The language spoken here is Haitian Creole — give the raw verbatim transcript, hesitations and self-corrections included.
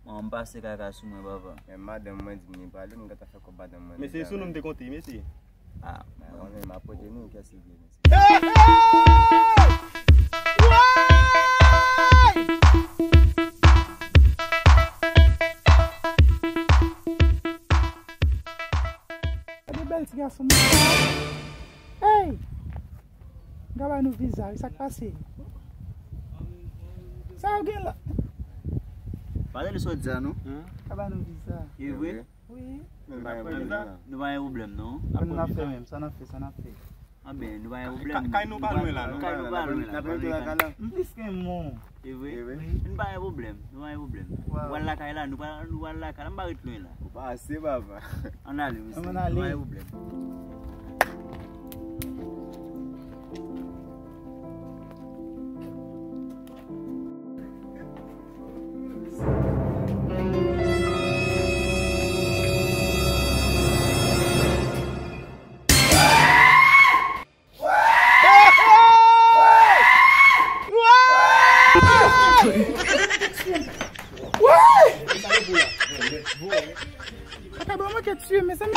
Mwen, m pase kaka sou mwen, papa. Men madanm mwen di m li prale, m gentan fè kòb madanm mwen deja. Mesye, sou nou m te konte, mesye. Ah, mwen konnen m ap pote nou, kès li vle, mesye. Gade bèl ti gason, mesye. Hey! M ka ba nou viza, wi, sa k pase? Sa yo gen la? Pa tande sa w di a, non? M ka ba nou viza. E vre? Wi. Nou pa gen pwoblèm, non. N ap fè menm, sa n ap fè, sa n ap fè. Anben, nou pa gen pwoblèm. Kay nou pa lwen la, non? Kay nou pa lwen la, pa lwen. M plis ke moun. E vre? Nou pa gen pwoblèm, nou pa gen pwoblèm. Nou pral lakay la, nou pral, nou pral lakay la, m pa ret lwen la. Ou pase, papa. Ann ale, mesye. Ann ale. Nou pa gen pwoblèm. Papa, bon, manke tiye, mezanmi.